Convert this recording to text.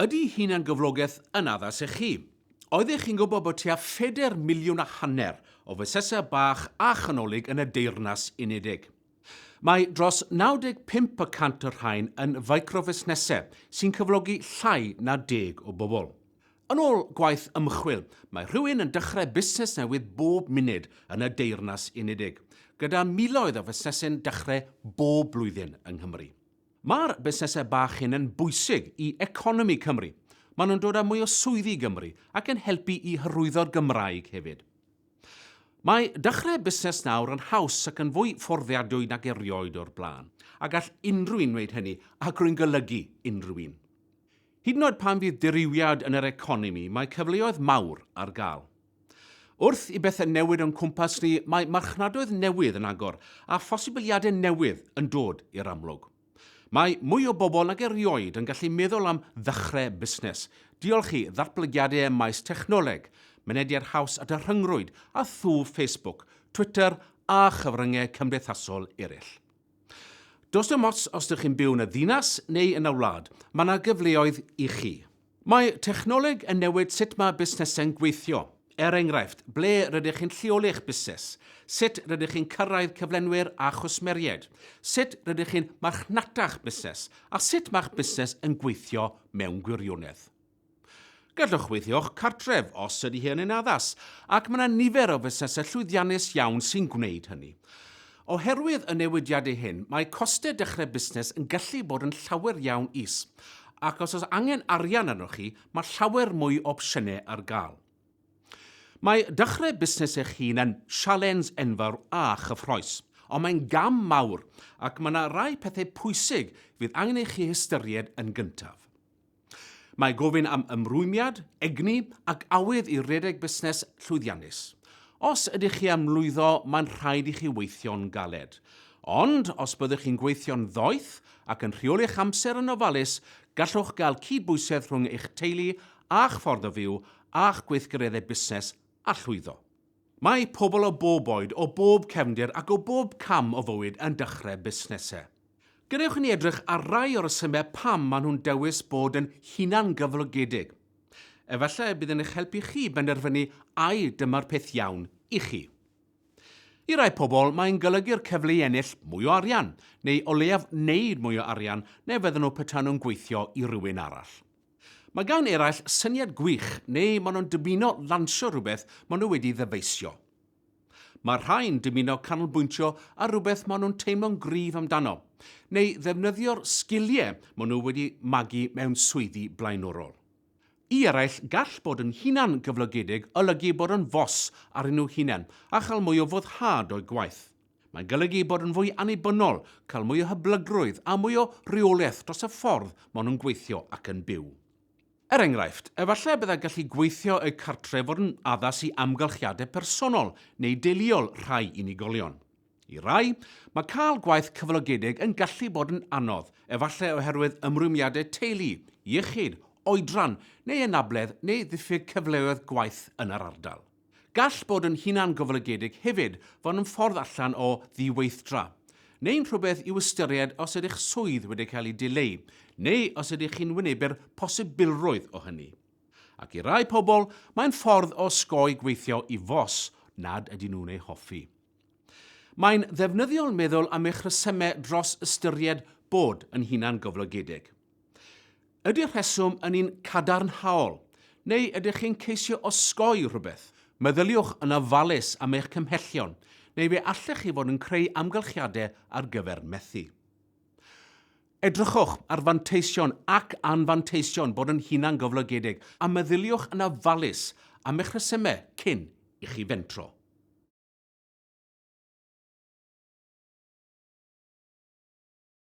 Ydy hunangyflogaeth yn addas i chi? Oeddech chi'n gwybod bod tua phedair miliwn a hanner o fusnesau bach a chanolig yn y Deyrnas Unedig? Mae dros 95 y cant o'r rhain yn ficrofusnesau sy'n cyflogi llai na deg o bobl. Yn ôl gwaith ymchwil, mae rhywun yn dechrau busnes newydd bob munud yn y Deyrnas Unedig, gyda miloedd o fusnesau'n dechrau bob blwyddyn yng Nghymru. Mae'r busnesau bach hyn yn bwysig i economi Cymru. Maen nhw'n dod â mwy o swyddi i Gymru ac yn helpu i hyrwyddo'r Gymraeg hefyd. Mae dechrau busnes nawr yn haws ac yn fwy fforddiadwy nag erioed o'r blaen, a gall unrhyw un wneud hynny, ac rwy'n golygu unrhyw un. Hyd yn oed pan fydd dirywiad yn yr economi, mae cyfleoedd mawr ar gael. Wrth i bethau newid o'n cwmpas ni, mae marchnadoedd newydd yn agor a phosibiliadau newydd yn dod i'r amlwg. Mae mwy o bobl nag erioed yn gallu meddwl am ddechrau busnes, diolch i ddatblygiadau ym maes technoleg, mynediad haws at y rhyngrwyd a thwf Facebook, Twitter a chyfryngau cymdeithasol eraill. Does dim ots os ydych chi'n byw yn y ddinas neu yn y wlad, mae yna gyfleoedd i chi. Mae technoleg yn newid sut mae busnesau'n gweithio. Er enghraifft, ble rydych chi'n lleoli eich busnes, sut rydych chi'n cyrraedd cyflenwyr a chwsmeriaid, sut rydych chi'n marchnata'ch busnes, a sut mae'ch busnes yn gweithio mewn gwirionedd. Gallwch weithio o'ch cartref os ydy hyn yn addas, ac mae yna nifer o fusnesau llwyddiannus iawn sy'n gwneud hynny. Oherwydd y newidiadau hyn, mae costau dechrau busnes yn gallu bod yn llawer iawn is, ac os oes angen arian arnoch chi, mae llawer mwy o opsiynau ar gael. Mae dechrau busnes eich hun yn sialens enfawr a chyffrous, ond mae'n gam mawr ac mae yna rai pethau pwysig fydd angen i chi hystyried yn gyntaf. Mae gofyn am ymrwymiad, egni ac awydd i redeg busnes llwyddiannus. Os ydych chi am lwyddo, mae'n rhaid i chi weithio'n galed. Ond, os byddwch chi'n gweithio'n ddoeth ac yn rheoli'ch amser yn ofalus, gallwch gael cydbwysedd rhwng eich teulu a'ch ffordd o fyw a'ch gweithgareddau busnes a llwyddo. Mae pobl o bob oed, o bob cefndir ac o bob cam o fywyd yn dechrau busnesau. Gadewch i ni edrych ar rai o'r rhesymau pam maen nhw'n dewis bod yn hunangyflogedig. Efallai y bydd yn eich helpu chi benderfynu ai dyma'r peth iawn i chi. I rai pobl, mae'n golygu'r cyfle i ennill mwy o arian, neu o leiaf wneud mwy o arian na fydden nhw petaen nhw'n gweithio i rywun arall. Mae gan eraill syniad gwych neu maen nhw'n dymuno lansio rhywbeth maen nhw wedi ddyfeisio. Mae rhai'n dymuno canolbwyntio ar rywbeth maen nhw'n teimlo'n gryf amdano, neu ddefnyddio'r sgiliau maen nhw wedi magu mewn swyddi blaenorol. I eraill, gall bod yn hunan-gyflogedig olygu bod yn fos arnyn nhw hunain a chael mwy o foddhad o'u gwaith. Mae'n golygu bod yn fwy annibynnol, cael mwy o hyblygrwydd a mwy o reolaeth dros y ffordd maen nhw'n gweithio ac yn byw. Er enghraifft, efallai y byddai gallu gweithio o'u cartref fod yn addas i amgylchiadau personol neu deuluol rhai unigolion. I rai, mae cael gwaith cyflogedig yn gallu bod yn anodd, efallai oherwydd ymrwymiadau teulu, iechyd, oedran neu anabledd neu ddiffyg cyfleoedd gwaith yn yr ardal. Gall bod yn hunangyflogedig hefyd fod yn ffordd allan o ddiweithdra, neu'n rhywbeth i'w ystyried os ydych swydd wedi cael ei dileu, neu os ydych chi'n wynebu'r posibilrwydd o hynny. Ac i rai pobl, mae'n ffordd o osgoi gweithio i fos nad ydyn nhw'n ei hoffi. Mae'n ddefnyddiol meddwl am eich rhesymau dros ystyried bod yn hunangyflogedig. Ydy'r rheswm yn un cadarnhaol, neu ydych chi'n ceisio osgoi rhywbeth? Meddyliwch yn ofalus am eich cymhellion, neu fe allech chi fod yn creu amgylchiadau ar gyfer methu. Edrychwch ar fanteision ac anfanteision bod yn hunangyflogedig a meddyliwch yn ofalus am eich rhesymau cyn i chi fentro.